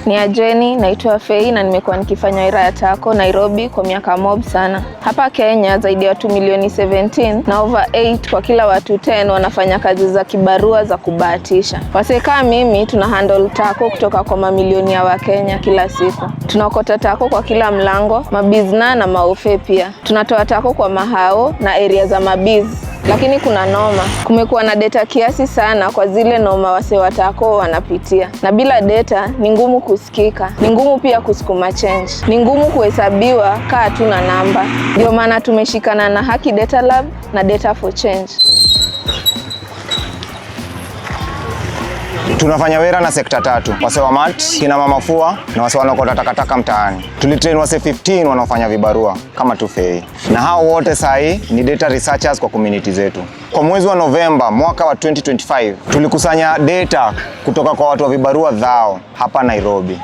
Ni ajeni, naitwa Fei na nimekuwa nikifanya wera ya tako Nairobi kwa miaka mob sana. Hapa Kenya zaidi ya watu milioni 17 na over 8 kwa kila watu 10 wanafanya kazi za kibarua za kubahatisha. Wasee kaa mimi tuna handle tako kutoka kwa mamilioni ya Wakenya kila siku. Tunaokota tako kwa kila mlango, mabizna na maofe pia. Tunatoa tako kwa mahao na area za mabiz. Lakini kuna noma, kumekuwa na data kiasi sana kwa zile noma wase wa tako wanapitia, na bila data ni ngumu kusikika, ni ngumu pia kusukuma change, ni ngumu kuhesabiwa kaa hatuna namba. Ndio maana tumeshikana na Haki Data Lab na Data for Change. Tunafanya wera na sekta tatu: wase wa mat, kina mama fua na wase wanaokota takataka mtaani. Tulitrain wase 15 wanaofanya vibarua kama tu Fei, na hao wote sahi ni data researchers kwa community zetu. Kwa mwezi wa Novemba mwaka wa 2025 tulikusanya data kutoka kwa watu wa vibarua dhao hapa Nairobi.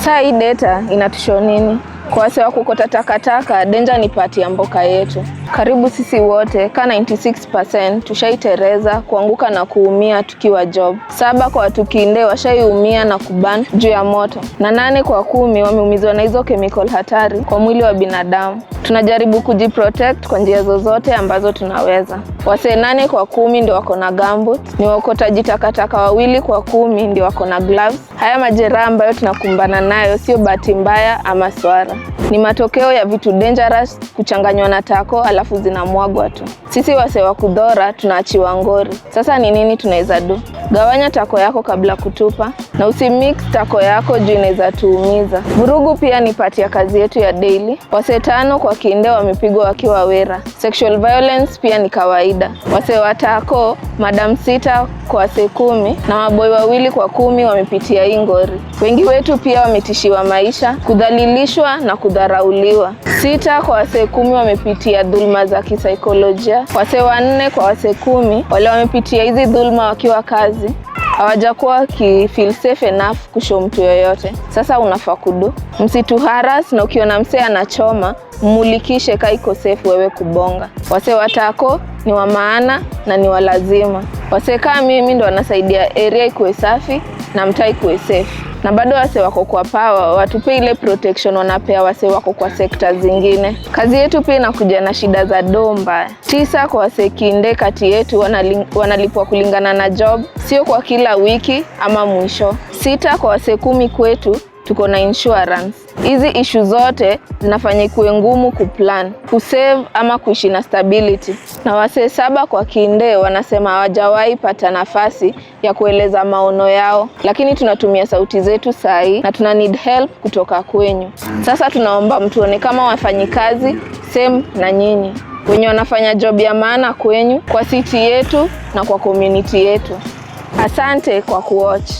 Saa hii data inatushow nini? Kwa wase wa kukota takataka, danger ni part ya mboka yetu. Karibu sisi wote ka 96% tushaitereza, kuanguka na kuumia tukiwa job. 7 kwa watu kinde washaiumia na kuburn juu ya moto, na 8 kwa 10 wameumizwa na hizo chemical hatari kwa mwili wa binadamu. Tunajaribu kujiprotect kwa njia zozote ambazo tunaweza. Wasee 8 kwa 10 ndio wako na gumboots, ni waokotaji takataka 2 kwa 10 ndio wako na gloves. Haya majeraha ambayo tunakumbana nayo sio bahati mbaya ama swara, ni matokeo ya vitu dangerous kuchanganywa na tako alafu zinamwagwa tu. Sisi wase wa kudhora tunaachiwa ngori. Sasa ni nini tunaweza do? Gawanya tako yako kabla kutupa na usimix tako yako juu inaweza tuumiza. Vurugu pia ni part ya kazi yetu ya daily. Wase 5 kwa kinde wamepigwa wakiwa wera. Sexual violence pia ni kawaida. Wase wa tako madam 6 kwa wase 10 na maboi 2 kwa 10 wamepitia hii ngori. Wengi wetu pia wametishiwa maisha, kudhalilishwa na kudharauliwa. 6 kwa wase 10 wamepitia dhulma za kisaikolojia. Wase 4 kwa wase 10 wale wamepitia hizi dhulma wakiwa kazi hawajakuwa wakifeel safe enough kushow mtu yoyote. Sasa unafaa kudo, msituharass, na ukiona msee anachoma mmulikishe ka iko safe wewe kubonga. Wase watako ni wa maana na ni wa lazima. Wase kaa mimi ndo wanasaidia area ikuwe safi na mtaa ikuwe safe, na bado wase wako kwa power watupe ile protection wanapea wase wako kwa sekta zingine. Kazi yetu pia inakuja na shida za doo mbaya. 9 kwa wase kinde kati yetu wanalipwa kulingana na job, sio kwa kila wiki ama mwisho. 6 kwa wase 10 kwetu tuko na insurance. Hizi issue zote zinafanya ikuwe ngumu kuplan, kusave ama kuishi na stability. Na wasee 7 kwa kinde wanasema hawajawahi pata nafasi ya kueleza maono yao, lakini tunatumia sauti zetu sahi na tuna need help kutoka kwenyu. Sasa tunaomba mtuone kama wafanyikazi same na nyinyi wenye wanafanya job ya maana kwenyu, kwa city yetu na kwa community yetu. Asante kwa kuwatch.